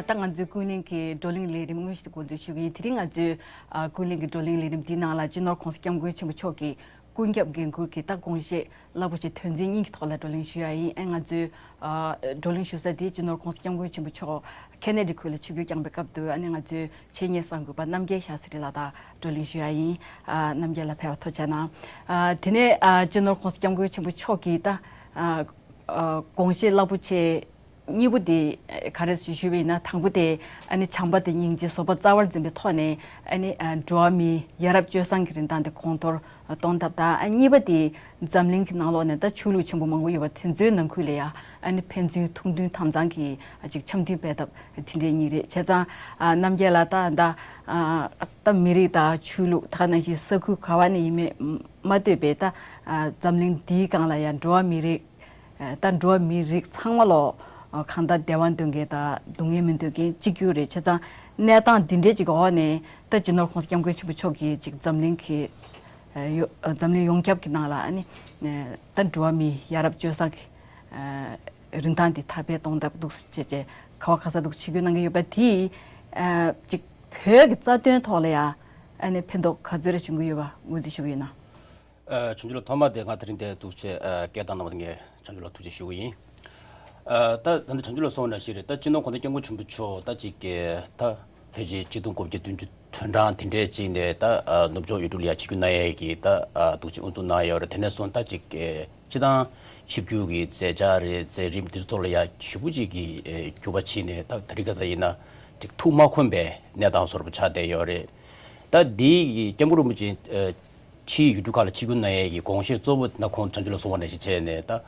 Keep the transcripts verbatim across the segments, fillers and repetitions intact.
ད་ང་ཚོའི་ཀུན་གླེང་གི་བགྲོ་གླེང་ལས་རིམ་དངོས་གཞི་དེ་འགོ་འཛུགས་ཞུ་གི་ཡིན། དེ་རིང་ང་ཚོའི་ཨ་ཀུན་གླེང་གི་བགྲོ་གླེང་ལས་རིམ་འདིའི་ནང་ལ་སྤྱི་ནོར་༸གོང་ས་༸སྐྱབས་མགོན་ཆེན་པོ་མཆོག་གི་ཀུན་ཁྱབ་འགན་འཁུར་གྱི་ད་དགོངས་བཞེད་རླབས་པོ་ཆེ་དོན་ཚན་གཉིས་ཀྱི་ཐོག་ལ་བགྲོ་གླེང་ཞུ་ཡ་ཡིན། ཨ་ང་ཚོའི་ཨ་བགྲོ་གླེང་ཞུ་ས་དེ་སྤྱི་ནོར་༸གོང་ས་༸སྐྱབས་མགོན་ཆེན་པོ་མཆོག་ཁེ་ནེ་ཌི་ཁུལ་ལ་ཆིབས་བསྒྱུར་བསྐྱངས་པའི་སྐབས་དུ་ཨ་ནི་ང་ཚོའི་ཆེད་གཉེར་གསར་འགོད་པ་རྣམ་རྒྱལ་ཤཱ་སི་རི་ལགས་དང་བགྲོ་གླེང་ཞུ་ཡ་ཡིན། ཨ་རྣམ་རྒྱལ་ལགས་ཕེབས་པར་ཐུགས་རྗེ་གནང་། ཨ་དེ་ནས་ཨ་སྤྱི་ནོར་༸གོང་ས་༸སྐྱབས་མགོན་ཆེན་པོ་མཆོག་གིས་ད་ཨ་ཨ་དགོངས་བཞེད་རླབས་པོ་ཆེ་གཉིས་པོ་དེ་ག་རེ་ཞུས་པ་ཡིན་ན། དང་པོ་དེ་ཨ་ནི་བྱམས་པ་དང་སྙིང་རྗེ་བཟོད་པ་རྩ་བར་འཛིན་པའི་ཐོག་ནས་ཨ་ནི་འགྲོ་བ་མིའི་ཡ་རབས་སྤྱོད་བཟང་གི་རིན་ཐང་དེ་གོང་མཐོར་གཏོང་ཐབས་དང་། ཨ་གཉིས་པ་དེ་འཛམ་གླིང་གི་ནང་ལོགས་ནས་ད་ཆོས་ལུགས་ཆེན་པོ་མང་པོ་ཡོད་པ་དེ་ཚོའི་ནང་ཁུལ་ལ་ཡང་ཨ་ནི་ཕན་ཚུན་ཐུགས་མཐུན་དམ་གཙང་གི་ཅིག་འཆམ་མཐུན་སྤེལ་ཐབས་དེ་འདྲའི་གཉིས་རེད། བྱས་ཙང་ཨ་རྣམ་རྒྱལ་ལགས་ད་ད་ཨ་ད་མི་རིགས་དང་ཆོས་ལུགས་ད་ག་ནང་བཞིན་ས་ཁུལ་ག་བ་ནས་ཡིན་མིན་མ་ལྟོས་པའི་ད་ཨ་འཛམ་གླིང་འདིའི་སྒང་ལ་ཡང་འགྲོ་བ་མི་རིགས་ད་འགྲོ་བ་མིའི་རིགས་ཚང་མ་ལོ་གང་ལྟར་བདེ་བ་འདོད་མཁན་དང་སྡུག་བསྔལ་མི་འདོད་མཁན་གཅིག་གྱུར་རེད། བྱས་ཙང་གནས་སྟངས་འདི་འདྲའི་ཅིག་འོག་ནས་ད་སྤྱི་ནོར་༸གོང་ས་༸སྐྱབས་མགོན་ཆེན་པོ་མཆོག་གིས་ཅིག་འཛམ་གླིང་གི་ཡོ་འཛམ་གླིང་ཡོངས་ཁྱབ་ཀྱི་ནང་ལ་ཨ་ནི་ད་འགྲོ་བ་མིའི་ཡ་རབས་སྤྱོད་བཟང་གི་རིན་ཐང་འདི་དར་སྤེལ་གཏོང་ཐབས་འདུག་སེ་བྱས་བྱས་ག་བ་ག་ས་འདུག་ཆིབས་བསྒྱུར་གནང་གི་ཡོད་པ་དེས་ཅིག་བོད་ཀྱི་རྩ་དོན་ཐོག་ལ་ཡང་ཨ་ནི་ཕན་ཐོགས་ག་ཚོད་རེ་བྱུང་གི་ཡོད་པ་ངོས་འཛིན་ཞུ་གི་ཡོད་ན། ཨ་བྱང་ཆུབ་ལགས། ཐོག་མ་དེ་ང་དེ་རིང་འདིར་འདུག་སེ་ཨ་སྐད་བཏང་གནང་བ་དེ་ངས་བྱང་ཆུབ་ལགས་ཐུགས་རྗེ་ཞུ་གི་ཡིན། ཨ་ད་ད་ལྟ་བྱང་ཆུབ་ལགས་གསུངས་པ་ནང་བཞིན་རེད། ད་སྤྱི་ནོར་༸གོང་ས་༸སྐྱབས་མགོན་ཆེན་པོ་མཆོག་ད་ཅིག་གི་ད་ཕལ་ཆེར་གཅིག་སྟོང་དགུ་བརྒྱ་བདུན་ཅུ་དོན་གྲངས་དེ་འདྲའི་ཅིག་ནས་ད་ཨ་ནུབ་ཕྱོགས་ཡུལ་གྲུ་ལ་ཡ་ཆིབས་བསྒྱུར་གནང་ཡས་ཀྱི་ད་ཨ་འདུག་སེ་དབུ་འཛུགས་གནང་ཡོད་རེད། དེ་ནས་བཟུང་ད་ཅིག་གི་སྤྱི་བཏང་ཆིབས་བསྒྱུར་གྱི་མཛད་འཆར་རེད། མཛད་རིམ་དེ་ཚོ་ཐོག་ལ་ཡ་ཞེ་པོ་ཅིག་གི་ཨེ་འགྱུར་བ་ཕྱིན་ནས་ད་དེ་རིང་ཁ་སང་ཡིན་ན་ཅིག་ཐུགས་མ་ཁོམ་པའི་གནས་སྟངས་བཟོ་འདྲ་པོ་ཆགས་བསྡད་ཡོད་རེད། ད་འདི་གི་༸སྐྱབས་མགོན་རིན་པོ་ཆེ་ཨ་ཕྱིའི་ཡུལ་གྲུ་ཁག་ལ་ཆིབས་བསྒྱུར་གནང་ཡས་ཀྱི་དགོངས་བཞེད་གཙོ་བོ་ད་ཁོང་བྱང་ཆུབ་ལགས་གསུངས་པ་ནང་བཞིན་བྱས་ནས་ད་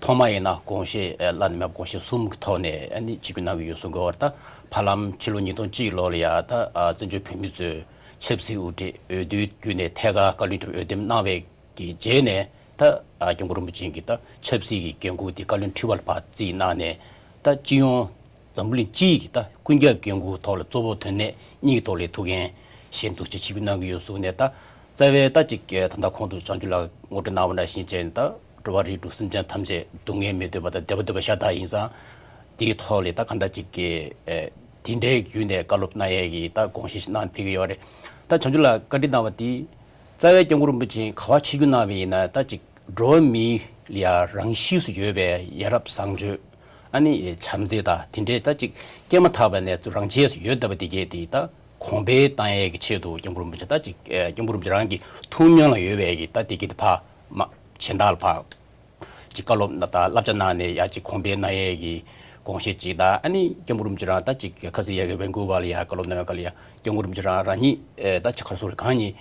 ཐོག་མ་ཡིན་ན་དགོངས་བཞེད་ཨ་བླ་ན་མེད་པ་དགོངས་བཞེད་གསུམ་གྱི་ཐོག་ནས་ཨ་ནི་ཆིབས་བསྒྱུར་གནང་གི་ཡོད་གསུང་གི་ཡོད་རེད། ད་བར་ལམ་ཕྱི་ལོ་ཉིས་སྟོང་གཅིག་ལོ་ལ་ཡ་ད་ཨ་བཙན་བྱོལ་བོད་མི་ཚོས་ཆབ་སྲིད་དབུ་ཁྲིད་འོས་བསྡུའི་བརྒྱུད་ནས་ཐད་ཀར་བཀའ་བློན་ཁྲི་པ་འོས་འདེམས་གནང་བའི་གི་རྗེས་ནས་ད་ཨ་༸སྐྱབས་མགོན་རིན་པོ་ཆེ་གིས་ད་ཆབ་སྲིད་ཀྱི་འགན་འཁུར་དེ་བཀའ་བློན་ཁྲི་པ་ལ་ཕར་རྩིས་གནང་ནས་ད་སྤྱི་ཡོངས་འཛམ་བུ་གླིང་སྤྱིའི་གི་ད་ཀུན་ཁྱབ་འགན་འཁུར་ཐོག་ལ་གཙོ་བོ་དོན་གནད་གཉིས་ཐོག་ལ་ཐུགས་འགན་བཞེས་འདུག་ཅེས་ཆིབས་བསྒྱུར་གནང་གི་ཡོད་གསུངས་ནས། ད་རྩ་བའི་ད་ཅིག་གི་ད་ལྟ་གོང་དུ་བྱང་ཆུབ་ལགས་ངོ་སྤྲོད་གནང་བ་ནང་བཞིན་བྱས་ནས་ད་འགྲོ་བ་རིགས་དྲུག་སེམས་ཅན་ཐམས་ཅད་སྡུག་བསྔལ་མི་འདོད་པ་དང་བདེ་བ་འདོད་པ་ཤ་སྟག་ཡིན་ཙང་། དེའི་ཐོག་ལ་ད་གང་ལྟར་ཅིག་གི་ཨེ་དེ་འདྲའི་བརྒྱུད་ནས་བཀའ་སློབ་གནང་ཡས་ཀྱི་ད་དགོངས་གཞི་ཞིག་གནང་ཕེབས་ཀྱི་ཡོད་རེད། ད་བྱང་ཆུབ་ལགས་བཀའ་འདྲི་གནང་བ་དེ། རྩ་བའི་༸སྐྱབས་མགོན་རིན་པོ་ཆེ་ག་པར་ཆིབས་བསྒྱུར་གནང་བ་ཡིན་ན་ད་ཅིག་འགྲོ་བ་མི་ལ་ཡང་རང་བཞིན་སུ་ཡོད་པའི་ཡ་རབས་བཟང་སྤྱོད་ཨ་ནི་བྱམས་བརྩེ་དང་དེ་འདྲའི་ད་ཅིག་སྐྱེས་མ་ཐག་པ་ནས་ཚུར་རང་ཆས་སུ་ཡོད་བསྡད་པ་དེ་གས་དེ་ད་གོང་འཕེལ་བཏང་ཡས་ཀྱི་ཆེད་དུ་༸སྐྱབས་མགོན་རིན་པོ་ཆེ་ད་ཅིག་ཨེ་༸སྐྱབས་མགོན་རིན་པོ་ཆེ་རང་གི་ཐུགས་སྨོན་ལ་ཡོད་པའི་གི་ད་དེ་གས་དེ་ཕར་མ་གཞན་དག་ལ་ཕར་ཅིག་བཀའ་སློབ་ན་ད་བསླབ་བྱ་གནང་ནས་ཡ་ཅིག་གོང་འཕེལ་གནང་ཡས་ཀྱི་དགོངས་བཞེད་ཅིག་དང་། ཨ་ནི་༸སྐྱབས་མགོན་རིན་པོ་ཆེ་རང་ད་ཅིག་ཁ་སང་ཡ་གི་ཝན་ཀུ་ཝར་ལ་ཡ་བཀའ་སློབ་གནང་བའི་སྐབས་ལ་ཡ་༸སྐྱབས་མགོན་རིན་པོ་ཆེ་རང་རང་ཉིད་ཨེ་ད་ཅིག་ག་རེ་ཟེར་དགོས་རེད། གང་ཉིད་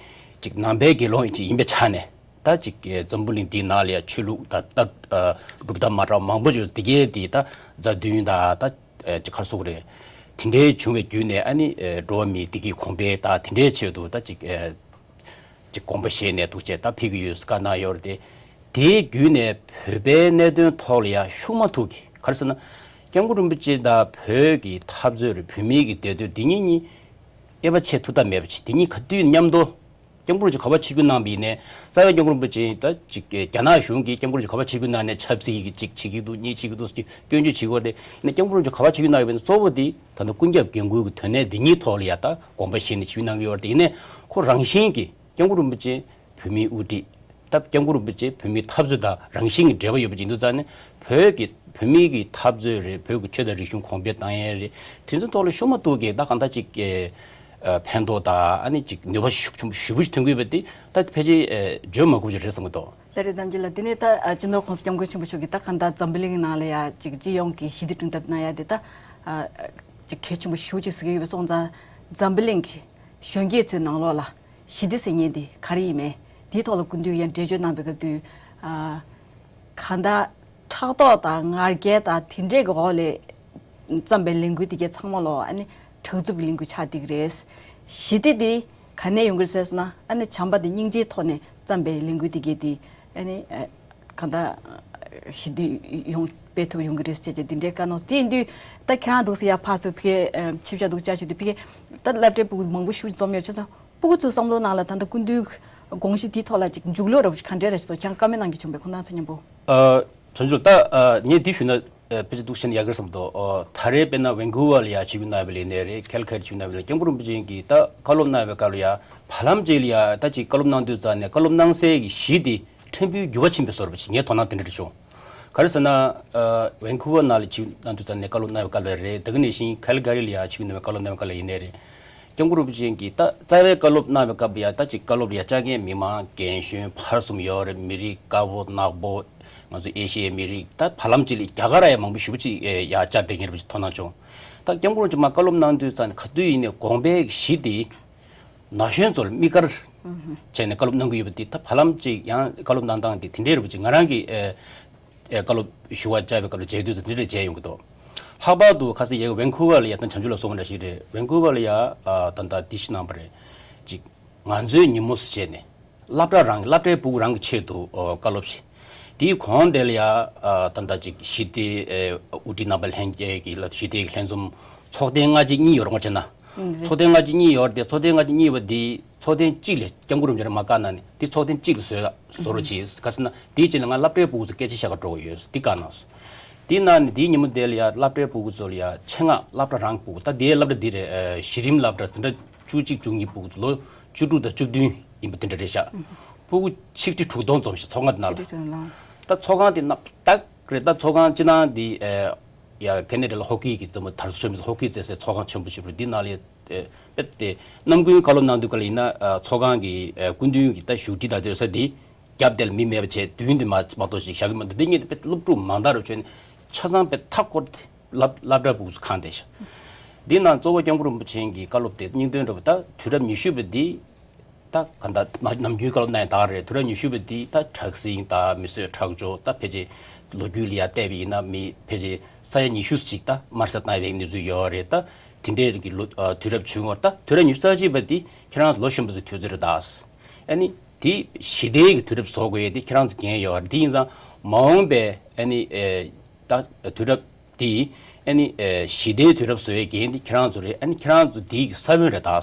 ཅིག་ནང་པའི་དགེ་སློང་ཅིག་ཡིན་པའི་ཆ་ནས། ད་ཅིག་འཛམ་བུ་གླིང་འདིའི་ནང་ལ་ཡང་ཆོས་ལུགས་དང་ད་ཨ་གྲུབ་མཐའ་མ་འདྲ་བ་མང་པོ་ཡོད། དེ་གའི་དེ་ད་མཛའ་མཐུན་དང་ད་ཨ་ཅིག་ག་རེ་ཟེར་དགོས་རེད། དེ་འདྲའི་བྱུང་བའི་བརྒྱུད་ནས་ཨ་ནི་ཨ་འགྲོ་བ་མིའི་བདེ་སྐྱིད་གོང་འཕེལ་དང་དེ་འདྲའི་ཆེད་དུ་ད་ཅིག་ཨ་ཅིག་དགོངས་པ་བཞེས་ནས་འདུག་ཅེས་ད་ཕེབས་ཀྱི་ཡོད་ཟེར་བཀའ་གནང་ཡོད་རེད་དེ། དེའི་བརྒྱུད་ནས་བོད་པའི་གནད་དོན་ཐོག་ལ་ཡང་ཤུགས་མ་ཐུག་གི་ག་རེ་ཟེར་ན།༸སྐྱབས་མགོན་རིན་པོ་ཆེ་དང་བོད་ཀྱི་འཐབ་རྩོད་རེད། བོད་མིའི་གི་བདེ་སྡུག་འདི་གཉིས་གཉིས་དབྱེ་བ་ཕྱེ་ཐུབ་ཐབས་མེད་པ་ཅིག་དེ་གཉིས་ག་དུས་མཉམ་དུ།༸སྐྱབས་མགོན་རིན་པོ་ཆེ་ག་པར་ཆིབས་བསྒྱུར་གནང་བ་ཡིན་ནའི་རྩ་བའི་༸སྐྱབས་མགོན་རིན་པོ་ཆེ་ད་ཅིག་རྒྱ་ནག་གཞུང་གིས་༸སྐྱབས་མགོན་རིན་པོ་ཆེ་ག་པར་ཆིབས་བསྒྱུར་གནང་ནས་ཆབ་སྲིད་ཀྱི་ཅིག་བྱེད་ཀྱི་འདུག་གཉིས་བྱེད་ཀྱི་འདུག་ཟེར་སྐྱོན་བརྗོད་བྱེད་ཀྱི་ཡོད་རེད་དེ། ཡིན་ནའི་༸སྐྱབས་མགོན་རིན་པོ་ཆེ་ག་པར་ཆིབས་བསྒྱུར་གནང་བ་ཡིན་ན་གཙོ་བོ་དེ་ད་ལྟ་ཀུན་ཁྱབ་འགན་འཁུར་གྱི་དོན་གནད་འདི་གཉིས་ཐོག་ལ་ཡ་ད་དགོངས་པ་བཞེས་ནས་ཆིབས་བསྒྱུར་གནང་གི་ཡོད་རེད་དེ། ཡིན་ནའི་ཁོ་རང་བཞིན་གྱིས་༸སྐྱབས་མགོན་རིན་པོ་ཆེ་བོད་མིའི་དབུ་ཁྲིད། ད་༸སྐྱབས་མགོན་རིན་པོ་ཆེ་བོད་མིའི་འཐབ་རྩོད་དང་རང་བཞིན་གྱི་འབྲེལ་བ་ཡོད་པ་ཅིག་ཡིན་དུས་ཙང་ནས། བོད་ཀྱི་བོད་མིའི་གི་འཐབ་རྩོད་རེད། བོད་ཀྱི་ཆོས་དང་རིག་གཞུང་གོང་འཕེལ་བཏང་ཡས་རེད། དེ་ཚོའི་ཐོག་ལ་ཤུགས་མ་གཏོགས་ཀྱི་ད་གང་ལྟར་ཅིག་གི་ཨ་ཕན་ཐོགས་དང་ཨ་ནི་ཅིག་ནུས་པ་ཤུགས་ཆེན་པོ་ཞེ་པོ་ཞིག་ཐོན་གྱི་ཡོད་པ་དེ་ད་ཕལ་ཆེར་ཨ་བརྗོད་མ་དགོས་པ་ཞིག་རེད་བསམ་གྱི་འདུག་ལགས་རེད། རྣམ་རྒྱལ་ལགས། དེ་ནས་ད་ཨ་སྤྱི་ནོར་༸གོང་ས་༸སྐྱབས་མགོན་ཆེན་པོ་མཆོག་གིས་ད་གང་ལྟར་འཛམ་བུ་གླིང་ནང་ལ་ཡ་ཅིག་སྤྱི་ཡོངས་ཀྱི་ཞི་བདེ་བསྐྲུན་ཐབས་གནང་ཡ་དེ་ད་ཨ་ཅིག་གལ་ཆེན་པོ་ཞེ་པོ་ཅིག་ཟེར་གྱི་ཡོད་པ་སོང་ཙང་། འཛམ་བུ་གླིང་གི་གཞོན་སྐྱེས་ཚོའི་ནང་ལོགས་ལ་ཞི་བདེ་ཟེར་མཁན་དེ་ག་རེ་ཡིན་མིན་དེའི་ཐོག་ལ་སྐུ་མདུན་ཡང་འགྲེལ་བརྗོད་གནང་བའི་སྐབས་དུས། ཨ་གང་ལྟར་ཕྲག་དོག་དང་ང་རྒྱལ་དང་དེ་འདྲས་ཀྱི་འོག་ལས་བརྩམས་པའི་ལས་འགུལ་དེ་གའི་ཚང་མ་ལོ་ཨ་ནི་དྲག་རྩུབ་ཀྱི་ལས་འགུལ་ཆགས་བསྡད་ཀྱི་རེད། ཞི་བདེ་དེ་ག་ནས་ཡོང་གི་རེད་ཟེར་སོང་ན། ཨ་ནི་བྱམས་པ་དང་སྙིང་རྗེའི་ཐོག་ནས་བརྩམས་པའི་ལས་འགུལ་དེ་གའི་དེ་ཨ་ནི་ཨ་གང་ལྟར་ཞི་བདེ་ཡོང་སྤེལ་ཐུབ་ཡོང་གི་རེད་ཟེར་བྱས་དེ་འདྲའི་བཀའ་གནང་སོང་། དེ་ཡིན་དུས་ད་ཁྱེད་རང་འདུག་སེ་ཡར་ཕར་ཚུར་ཕ་གིར་ཨ་ཆིབས་ཞབས་འདུག་བཅར་བྱས་དུས་ཕ་གིར་ད་སློབ་གྲྭའི་ཕྲུ་གུ་མང་པོ་ཞིག་འཛོམས་ཡོད་བྱས་ཙང་། ཕྲུ་གུ་ཚོའི་བསམ་བློའི་ནང་ལ་ད་ལྟ་སྐུ་མདུན་དགོངས་གཞི་དེའི་ཐོག་ལ་ཅིག་མཇུག་ལོག་འདྲ་པོ་ཞིག་ག་འདྲས་རེད་ཟེར་ཏོ་ཁྱེད་རང་བཀའ་མོལ་གནང་རྒྱུ་བྱུང་བས་ཁོང་རྣམ་ཚོ་མཉམ་པོ། ཨ་བྱང་ཆུབ་ད་ཨ་ངས་འདི་ཞུས་ན་ ཨ་ཕལ་ཆེར་འདུག་བྱས་ན་ཡག་གི་རེད་བསམ་འདུག་ཨ་ད་རེས་དཔེར་ན་ཝན་ཀུ་ཝར་ལ་ཡ་ཆིབས་བསྒྱུར་གནང་བ་ལ་ཡིན་ནའི་རེད། ཁལ་གྷ་རི་ཆིབས་བསྒྱུར་གནང་བ་ལ་སྐྱབས་མགོན་རིན་པོ་ཆེ་གིས་ད་བཀའ་སློབ་གནང་བའི་སྐབས་ལ་ཡ་བར་ལམ་ཅིག་ལ་ཡ་ད་ཅིག་བཀའ་སློབ་གནང་དུས་ཙང་ནས་བཀའ་སློབ་གནང་སའི་གི་གཞི་དེ་ཕྲན་བུ་འགྱུར་བ་ཕྱིན་པའི་བཟོ་འདྲ་པོ་ཅིག་ངས་དོ་སྣང་དེ་འདྲ་རེ་བྱུང་། ག་རེ་ཟེར་ན། ཨ་ཝན་ཀུ་ཝར་ནང་ལ་ཆིབས་བསྒྱུར་གནང་དུས་ཙང་ནས་བཀའ་སློབ་གནང་བའི་སྐབས་ལ་རེད། དེ་ག་ནང་བཞིན་ཁལ་གྷ་རི་ལ་ཡ་ཆིབས་བསྒྱུར་གནང་བའི་བཀའ་སློབ་གནང་བའི་སྐབས་ལ་ཡིན་ནའི་རེད། སྐྱབས་མགོན་རིན་པོ་ཆེ་གིས་ད་རྩ་བའི་བཀའ་སློབ་གནང་བའི་སྐབས་ལ་ཡ་ད་ཅིག་བཀའ་སློབ་ལ་ཡ་བཅར་མཁན་མི་མང་རྒན་གཞོན་བར་གསུམ་ཡོད་རེད། མི་རིགས་དཀར་པོ་ནག་པོ། ང་ཚོ་ཨེ་ཤི་ཡའི་མི་རིགས་ད་བར་ལམ་ཅིག་ལ་རྒྱ་གར་ཡ་མང་པོ་ཞེ་པོ་ཅིག་ཡ་བཅར་བསྡད་མཁན་རེད་པ་ཅིག་མཐོང་སྣང་བྱུང་། ད་སྐྱབས་མགོན་རིན་པོ་ཆེ་མར་བཀའ་སློབ་གནང་དུས་ཙང་ནས་ག་དུས་ཡིན་ནའི་དགོངས་པའི་གཞི་དེ་ན་གཞོན་ཚོ་ལ་དམིགས་བཀར་བྱས་ནས་བཀའ་སློབ་གནང་གི་ཡོད་པ་དེ་ད་བར་ལམ་ཅིག་ཡང་བཀའ་སློབ་གནང་སྟངས་དེ་དེ་འདྲའི་རེད་པ་ཅིག་ང་རང་གིས་ཨེ་ཨེ་བཀའ་སློབ་ཞུ་བ་བཅར་བའི་སྐབས་ལ་མཇལ་དུས་ཙང་དེ་འདྲ་མཇལ་ཡོང་གི་འདུག་ལྷག་པར་དུ་ཁ་སང་ཡ་གི་ཝན་ཀུ་ཝར་ལ་ཡ་ད་བྱང་ཆུབ་ལགས་གསུངས་པ་འདྲ་ཞིག་རེད། ཝན་ཀུ་ཝར་ལ་ཡ་ཨ་ད་ལྟ་དེ་ཞིག་གནང་བ་རེད། ཅིག་ང་ཚོའི་ཉིན་མོ་ཟེར་བྱས་ནས་སློབ་གྲྭ་རང་སློབ་གྲྭའི་ཕྲུ་གུ་རང་གི་ཆེད་དུ་ཨོ་བཀའ་སློབ་ཞིག་དེའི་གོང་དེ་ལ་ཡ་ཨ་ད་ལྟ་ཅིག་ཞི་བདེ་ཨེ་དབུ་ཁྲིད་རྣམ་པ་ལྷན་རྒྱས་ཀྱི་ལ་ཞི་བདེ་གི་ལྷན་འཛོམས་ཚོགས་ཐེངས་ལྔ་གཅིག་གཉིས་ཡོད་རེད་ངོ་། བྱས་ན་ཨང་རེད། ཚོགས་ཐེངས་ལྔ་གཅིག་གཉིས་ཡོད་རེད་དེ། ཚོགས་ཐེངས་ལྔ་གཅིག་གཉིས་པ་དེ་ཚོགས་ཐེངས་གཅིག་ལ་སྐྱབས་མགོན་རིན་པོ་ཆེ་རང་མར་བཀའ་གནང་ནས་དེ་ཚོགས་ཐེངས་གཅིག་ལ་བཟོ་བཟོ་རོགས་གྱིས། ག་ཟེར་ན་དེའི་རྗེས་ལ་ང་སློབ་གྲྭའི་ཕྲུ་གུ་ཚོ་སྐད་ཆ་བཤད་ག་འགྲོ་གི་ཡོད་དེ་བཀའ་གནང་སོང་། དེའི་ནང་ནས་དེའི་ཉིན་མོ་དེ་ལ་ཡ་སློབ་གྲྭའི་ཕྲུ་གུ་ཚོ་ལ་ཡ་ཆེད་མངགས་སློབ་གྲྭ་རང་གི་ཕྲུ་གུ་ད་དེའི་སློབ་གྲྭ་འདི་རེད། ཨ་གཞི་རིམ་སློབ་གྲྭ་འཛིན་གྲྭ་བཅུ་གཅིག་བཅུ་གཉིས་ཕྲུ་གུ་ཚོ་ལོ་བཅུ་དྲུག་དང་བཅུ་བདུན་ཡིན་པ་དེ་འདྲ་རེད་ཤག་ཕྲུ་གུ་ཆིག་ཁྲི་དྲུག་སྟོང་འཛོམས་ཤག་ཚོགས་ཁང་དེ་ནང་ལ། ཆིག་ཁྲི་དྲུག་སྟོང་། ད་ཚོགས་ཁང་དེ་ནང་ཏག་རེད། ད་ཚོགས་ཁང་སྤྱིར་བཏང་འདི་ཨེ་ཡ་ཁེ་ན་ཌ་ལ་ཧོ་ཀི་གི་རྩེད་མོ་དར་སྲོལ་ཆེན་པོ་ཧོ་ཀི་རྩེ་སའི་ཚོགས་ཁང་ཆེན་པོ་ཞིག་རེད། འདི་ནང་ལ་ཨེ་དཔེ་དེ་གནམ་དགུན་བཀའ་སློབ་གནང་དུས་སྐབས་ལ་ཡིན་ན་ཨ་ཚོགས་ཁང་གི་ཨེ་སྐུ་མདུན་གྱི་ད་བཞུགས་ཁྲི་དང་དེ་ས་འདི་རྒྱབ་དེ་ལ་མི་མེད་པ་བྱས་མདུན་དེ་མ་མ་གཏོགས་ཞིག་བཞག་གི་མི་འདུག་འདི་གཉིས་དེ་དཔེ་སློབ་ཕྲུག་མང་དག་རུ་བྱོན་ནས་ཆ་ཚང་དཔེ་མཐའ་སྐོར་དེ་སློབ་སློབ་གྲྭ་ཕྲུ་གུ་ཚོ་གང་བསྡད་ཤག་འདི་ནང་གཙོ་བོ་སྐྱབས་མགོན་རིན་པོ་ཆེ་གི་བཀའ་སློབ་དེ་སྙིང་དོན་འདྲ་པོ་ད་དུས་རབས་ཉི་ཤུ་པ་འདི། ད་ག་འདྲ་མ་ནམ་རྒྱུན་བཀའ་སློབ་གནང་ཡ་དག་རེད། དུས་རབས་ཉི་ཤུ་པ་འདི་ད་དྲག་ཟིང་དང་མི་གསོད་ཁྲག་སྦྱོར་ད་ཕལ་ཆེར་ལོ་རྒྱུས་ལ་ཡ་བལྟས་པ་ཡིན་ན་མི་ཕལ་ཆེར་ས་ཡ་ཉི་ཤུ་ཅིག་ད་དམར་གསོད་བཏང་བའི་གནས་ཚུལ་ཡོད་རེད། ད་དེ་འདྲའི་གི་ལོ་ཨ་དུས་རབས་བྱུང་བར་ད་དུས་རབས་ཉི་ཤུ་རྩ་གཅིག་པ་འདི་ཁྱེད་རང་ལོ་གཞོན་པ་ཚོའི་དུས་ཚོད་རེད་ད། ཨ་ནི་དེ་ཞི་བདེའི་གི་དུས་རབས་བཟོ་དགོས་ཡས་དེ་ཁྱེད་རང་ཚོ་འགན་ཡོད་རེད། དེ་ཡིན་ཙང་མ་འོངས་པའི་ཨ་ནི་ཨེ་ད་དུས་རབས་དེ་ཨ་ནི་ཨེ་ཞི་བདེའི་དུས་རབས་བཟོ་ཡས་འགན་དེ་ཁྱེད་རང་ཚོ་རེད། ཨ་ནི་ཁྱེད་རང་ཚོ་དེའི་གི་ས་བོན་རེད་ད།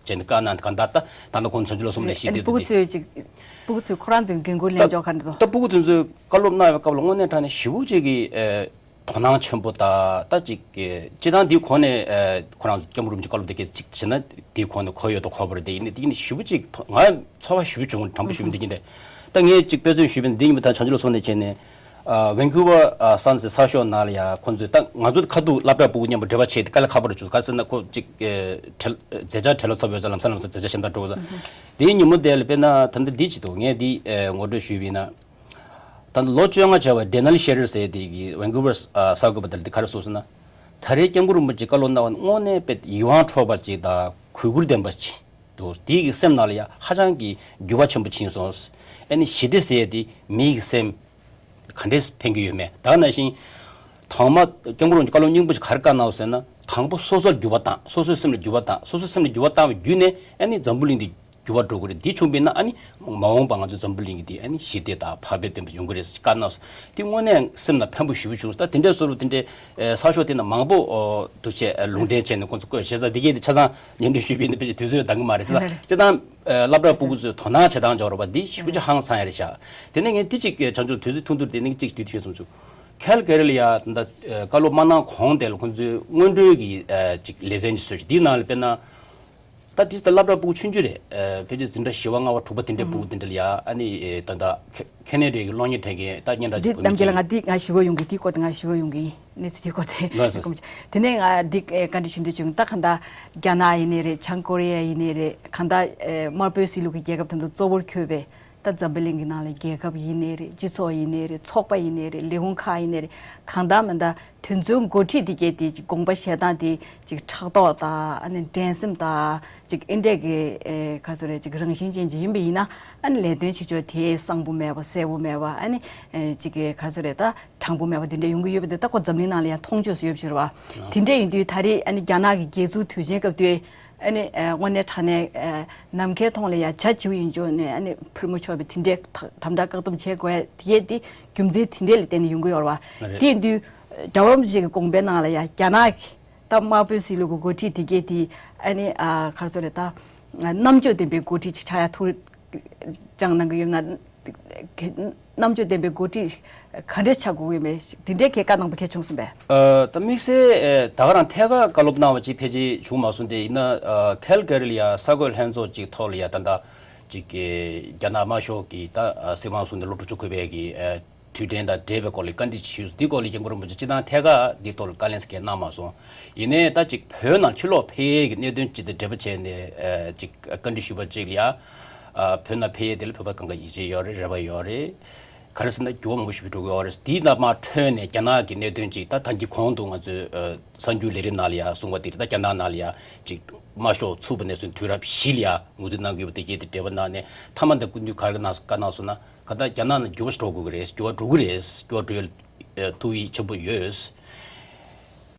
ཅན་དེ་བཀའ་གནང་གང་ལྟར་ད་ད་ལྟ་ཁོང་བྱང་ཆུབ་ལ་གསུམ་ལ་ཞིག་ཨ་ནི་སྡོད་ཕྲུ་གུ་དེ་ཚོས་ཅིག་ཕྲུ་གུ་ཚོས་ཁོ་རང་ཚོའི་འགན་ཁུར་ལེན་ཕྱོགས་ག་འདྲ་འདུག་ད་ཕྲུ་གུ་དེ་ཚོས་བཀའ་སློབ་གནང་བའི་སྐབས་ལ་དངོས་གནས་དྲང་གནས་ཞེ་པོ་ཅིག་གི་ཨེ་དོ་སྣང་ཆེན་པོ་དང་ད་ཅིག་གི་སྤྱི་བཏང་འདིའི་གོང་ནས་ཨེ་ཁོ་རང་ཚོ་སྐྱབས་མགོན་རིན་པོ་ཆེ་བཀའ་སློབ་དེ་གས་ཅིག་བྱས་ན་འདིའི་གོང་ནས་གོ་ཡོད་དང་གོ་བ་རེད། དེ་ཡིན་ནའི་དེ་ཡིན་ནའི་ཞེ་པོ་ཅིག་ཐོ་ང་ཚོར་བ་ཞེ་པོ་བྱུང་དྲང་པོ་ཞུ་མི་འདི་ཡིན་ཏེ། ད་ངས་ཅིག་དཔེ་མཚོན་ཞུས་པ་ཡིན་ན་འདི་ཡིན་པ་ད་བྱང་ཆུབ་ལ་གསུམ་ནས་བྱས་ནས། ཝན་ཀུ་ཝར་ས་ཟེར་ས་ཕྱོགས་ནང་ལ་ཡ་ཁོང་ཚོས་ད་ང་ཚོ་ཁ་ཐུག་སློབ་གྲྭ་ཕྲུ་གུ་མཉམ་པོ་འབྲེལ་བ་བྱས་ཏེ་དཀའ་ལས་ཁག་པོ་རེད་བྱུང་། ག་རེ་ཟེར་ན་ཁོ་ཅིག་བྲེལ་མཛད་འཆར་བྲེལ་བ་ཚ་པོ་ཡོད་ཙང་ལམ་སང་ལམ་སང་མཛད་འཆར་གཞན་དག་འགྲོ་དགོས་ཙང་། དེའི་ཉིན་མོ་དེ་ལ་དཔེར་ན་ད་ལྟ་འདི་ཅིག་འདུག་ངས་འདི་ངོ་སྤྲོད་ཞུས་པ་ཡིན་ན། ད་ལྟ་ལོ་བཅོ་ལྔ་བྱས་པ་ཌེ་ནལ་ཤེ་རར་ཟེར་དེ་གི་ཝན་ཀུ་ཝར་གསར་འགོད་པ་དེ་ལ་འདི་ག་རེ་གསུངས་ཟེར་ན། ད་རེས་སྐྱབས་མགོན་རིན་པོ་ཆེ་བཀའ་སློབ་གནང་བ་དངོས་གནས་དཔེ་ཡིད་དབང་འཕྲོག་པ་ཅིག་དང་གུས་བཀུར་ལྡན་པ་ཅིག་འདུག་དེའི་གི་སེམས་ནང་ལ་ཡ་ཧ་ཅང་གི་འགྱུར་བ་ཆེན་པོ་ཕྱིན་སོང་། ཨ་ནི་ཞི་བདེ་ཟེར་ཡས་དེ་མིའི་གི་སེམས་ག་འདྲས་ཕན་གྱི་ཡོད་མེད། ད་ག་ནང་བཞིན་དང་མ་སྐྱབས་མགོན་རིན་པོ་ཆེ་བཀའ་སློབ་སྙིང་པོ་ཞིག་ག་རེ་བཀའ་གནང་བ་ཟེར་ན། དང་པོ་སོ་སོར་འགྱུར་བ་བཏང་། སོ་སོའི་སེམས་ལ་འགྱུར་བ་བཏང་། སོ་སོའི་སེམས་ལ་འགྱུར་བ་བཏང་བའི་བརྒྱུད་ནས་ཨ་ནི་འཛམ་བུ་གླིང་འདི་འགྱུར་བ་འགྲོ་གི་རེད། འདི་བྱུང་བས་ན་ཨ་ནི་མ་འོངས་པ་ང་ཚོའི་འཛམ་བུ་གླིང་གི་འདི་ཨ་ནི་ཞི་བདེ་དང་བག་ཕེབས་ལྡན་པ་ཡོང་གི་རེད་ཟེར་བཀའ་གནང་སོང་། འདི་དངོས་གནས་སེམས་ལ་ཕན་པོ་ཞེ་པོ་བྱུང་སོང་། ད་དེ་འདྲའི་བཟོ་འདྲ་དེ་འདྲའི་ས་ཕྱོགས་དེ་ན་མང་པོ་འདུག་བྱས་ལུང་འདྲེན་བྱས་ནས་ཁོང་ཚོ་བསྐོས་བྱས་ཙང་འདི་གས་དེ་ཆ་ཚང་སྙན་སྒྲོན་ཞུས་པ་ཡིན་ན་ཕལ་ཆེར་དུས་ཚོད་འདང་གི་མ་རེད་ཟེར། ལ་སྤྱིར་བཏང་སློབ་གྲྭ་ཕྲུ་གུ་ཚོས་དོ་སྣང་བྱེད་སྟངས་སྦྱོར་བ་འདི་ཞེ་པོ་ཅིག་ཧང་སང་ཡ་རེད་ཤག་དེ་ནས་ངས་འདི་གཅིག་བྱང་ཆུབ་དུས་ཚོད་ཐུང་ཐུང་དེ་ནས་གཅིག་འདི་ཞུས་སོང་ཚུལ། ཁལ་གྷ་རི་ལ་ཡ་ད་ལྟ་བཀའ་སློབ་མ་གནང་གོང་དེ་ལ་ཁོང་ཚོའི་སྔོན་འགྲོའི་གི་ཅིག་ལེ་ཚན་ཅིག་བཟོས་ཤག་འདིའི་ནང་ལ་དཔེར་ན། ད་དེ་ད་སློབ་གྲྭ་ཕྲུ་གུ་ཆུང་ཆུང་རེད། ཨ་ཕལ་ཆེར་འཛིན་གྲྭ་བཞི་པ་ལྔ་པ་དྲུག་པ་དེ་འདྲའི་ཕྲུ་གུ་དེ་འདྲ་ལ་ཡ་ཨ་ནི་ཨེ་ད་ལྟ་ཁེ་ཁེ་ན་ཌའི་གི་སློབ་གཉེར་སྤྲད་མཁན་ད་སྙན་གྲགས་ཅིག་འདི་གདམ་གྱི་ལ་ང་འདི་ང་ཞུ་གི་ཡོང་གི། འདི་སྐོར་དེ་ང་ཞུ་གི་ཡོང་གི་ཡིན། གནས་ཚུལ་དེ་སྐོར་དེ་ལགས་སོ། དེ་ནས་ང་འདི་ཨེ་བཀའ་འདྲི་ཞུ་འདོད་བྱུང་། ད་གང་ལྟར་རྒྱ་ནག་ཡིན་ནའི་རེད། བྱང་ཀོ་རི་ཡ་ཡིན་ནའི་རེད། གང་ལྟར་ཨེ་དམར་པོའི་གཞིས་ལུས་ཀྱི་རྒྱལ་ཁབ་དེ་ཚོ་གཙོ་བོར་གྱུར་པའི་ད་འཛམ་བུ་གླིང་གི་ནང་ལ་རྒྱལ་ཁབ་ཡིན་ནའི་རེད། སྤྱི་ཚོགས་ཡིན་ནའི་རེད། ཚོགས་པ་ཡིན་ནའི་རེད། ལས་ཁུངས་ཁག་ཡིན་ནའི་རེད། གང་ལྟར་མིན་ད་དེ་ཚོའི་འགོ་ཁྲིད་དེ་གས་དེ་ཅིག་དགོངས་པ་བཞེས་སྟངས་དེ་ཅིག་ཕྲག་དོག་དང་ཨ་ནི་འགྲན་སེམས་དང་ཅིག་ཨེ་འདྲས་ཀྱི་ཨེ་ག་ཚོད་རེད། ཅིག་རང་བཞིན་ཅན་ཅིག་ཡིན་པ་ཡིན་ན་ཨ་ནི་ལས་དོན་བྱེད་ཕྱོགས་དེ་གསང་པོ་མེད་པ་གསལ་པོ་མེད་པ་ཨ་ནི་ཨེ་ཅིག་གི་ག་ཚོད་རེད། ད་དྲང་པོ་མེད་པ་དེ་འདྲ་ཡོང་གི་ཡོད་པ་དེ་ད་ཁོ་འཛམ་གླིང་ནང་ལ་ཡང་མཐོང་ཆོས་སུ་ཡོད་པ་ཞིག་རེད་བ། དེ་འདྲ་ཡིན་དུས་ད་རེས་ཨ་ནི་རྒྱ་ནག་གི་རྒྱལ་འཛུགས་དུས་ཆེན་སྐབས་དུས། ཨ་ནི་ཨ་དངོས་གནས་དྲང་གནས་ཨ་ནམ་མཁའི་མཐོངས་ལ་ཡ་བྱ་བྱིའུ་ཡིན་ཅོག་ནས་ཨ་ནི་ཕུལ་མོ་ཆོག་པའི་དེ་འདྲའི་དམ་དམ་དྲག་བཀག་སྡོམ་བྱེད་དགོས་ཡ་དེ་གས་དེ་རྒྱུ་མཚན་དེ་འདྲས་ལ་བརྟེན་ནས་ཡོང་གི་ཡོད་རེད་བ། རེད། དེ་ཡིན་དུས་རྒྱལ་བ་རིན་པོ་ཆེ་གི་དགོངས་པའི་ནང་ལ་ཡ་རྒྱ་ནག་གི་ད་དམར་པོའི་གཞིས་ལུས་ཀྱི་འགོ་ཁྲིད་དེ་གས་དེ་ཨ་ནི་ཨ་ག་རེ་ཟེར་རེད། ད་རྣམ་དཔྱོད་ལྡན་པའི་འགོ་ཁྲིད་ཅིག་ཆགས་ཡ་ཐུགས་བཅངས་གནང་གི་ཡོད་ན། གི་རྣམ་དཔྱོད་ལྡན་པའི་འགོ་ཁྲིད་ག་འདྲས་ཆགས་དགོས་ཀྱི་མེད་འདི་འདྲའི་གི་བཀའ་གནང་པ་གལ་བྱུང་སོང་པས། ཨ། ད་དམིགས་བསལ་ཨེ་ད་ག་རང་ཐད་ཀར་བཀའ་སློབ་གནང་བ་ཅིག་ཕལ་ཆེར་བྱུང་མ་སོང་སྟེ། ཡིན་ན་ཨ་ཁལ་གྷ་རི་ལ་ཡ་གསར་འགོད་ལྷན་ཚོགས་ཅིག་ཐོག་ལ་ཡ་ད་ལྟ་ཅིག་གི་རྒྱ་ནག་དམར་ཤོག་གི་ད་ཨ་སྲིད་དབང་བཟུང་ནས་ལོ་དྲུག་ཅུ་འཁོར་བའི་གི་ཨ་དུས་དྲན་དང་འབྲེལ་བའི་སྐོར་ལ་བཀའ་འདྲི་ཞུས། འདི་སྐོར་ལ་སྐྱབས་མགོན་རིན་པོ་ཆེ་སྤྱི་བཏང་ཐད་ཀར་འདི་ཐོག་ལ་བཀའ་ལན་གང་གནང་མ་སོང་། ཡིན་ནའི་ད་ཅིག་བོད་ནང་ཕྱིར་ལོག་ཕེབས་ཡས་ཀྱི་གནད་དོན་ཅིག་དང་འབྲེལ་བ་བྱས་ནས་ཨ་ཅིག་བཀའ་འདྲི་ཞུས་པ་ཅིག་ལ་ཡ། ཨ་བོད་ནང་ཕེབས་ཡས་དེ་ལ་བོད་པ་གང་ག་ཡིད་ཆེས་ཡོད་རེད། རེ་བ་ཡོད་རེད། ག་རེ་ཟེར་ན་འགྱུར་བ་མང་པོ་ཞིག་འགྲོ་གི་ཡོད་རེད། དེའི་ནང་མར་འཕྲོས་ནས་རྒྱ་ནག་གི་གནད་དོན་ཅིག་ད་ད་གིན་གོང་དུ་ང་ཚོས་ཨ་གསར་འགྱུར་ལས་རིམ་ནང་ལ་ཡ་གསུངས་པ་དེ་རེད། ད་རྒྱ་ནག་ནང་ལ་ཡ་ཅིག་དམར་ཤོག་ཚུགས་པ་ནས་བཟུང་དུས་རབས་བཞི་ལ་ཡ་ངོས་འཛིན་གནང་གི་ཡོད་པ་དེ་གྱད་དེ་འབྲེལ་བ་གནང་ནས་མཐའ་མ་དང་སྐུ་མདུན་ག་རེ་གནང་བཀའ་གནང་སོང་ན། ག་ད་རྒྱ་ནག་ནང་འགྱུར་བ་ཞིག་འགྲོ་དགོས་ཀྱི་རེད། འགྱུར་བ་འགྲོ་གི་རེད། འགྱུར་བ་འགྲོ་ཡ་ཐུགས་ཡིད་ཆེན་པོ་ཡོད།